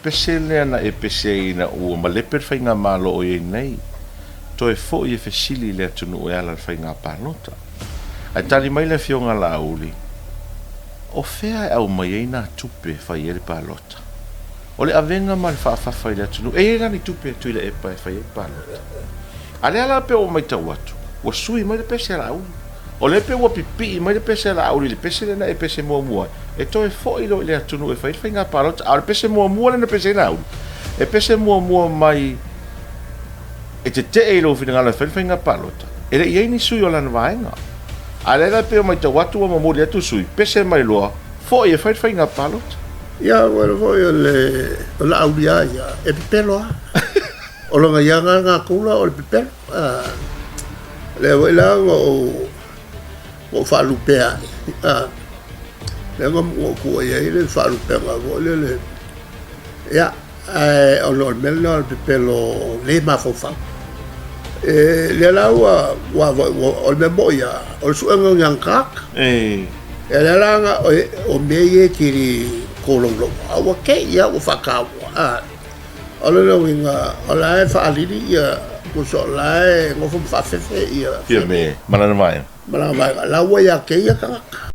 pese lea na e pese ai ina ua malepe le faigamalo o i ai nei, toe foi e fesili i le atunuu e ala i le faiga palota. Ae tali mai le Afioga a Laauli, O fea e aumai ai nā tupe e fai ai le palota? O le avega ma le faafafa i le atunuu, e i ai la ni tupe a Tuilaepa e fai ai le palota? A lea la pei ua matau atu, ua sui mai le pese a Laauli. O lea pei ua pipii mai le pese a Laauli i le pese lea na e pese muamua ai, e toe foi loa i le atunuu e fai ai le faiga palota. A o le pese muamua lea na pese ai Laauli, e pese muamua mai e tetee i lou finagalo e fai le faiga palota, e le i i ai ni sui o lana vaega. A o lea la e pei ua matau atu ua momoli atu sui, pese mai loa, foi e fai le faiga palota. Ia, aua foi o le o Laauli lava ia, e pepelo lava. O lona ia lena natura o le pepelo. O lea foi la na ou na ou faalupea ai, lea na ou tuuaia i ai le faalupega foi lele, ia, ae ona o le mea lena o le pepelo le mafaufau. E, lea la ua, ua, ua, o le mea moni lava, o le suega o ni ana tagata. Ia lea la na, o mea ia e te le tolaulauina, a ua te i lava ua faataua. O lona uiga, o la e faalili ia, tusa o la e nofo ma faafefe ia Fiame, ma lana vaega. Ma lana vaega. La ua ia te ia tagata.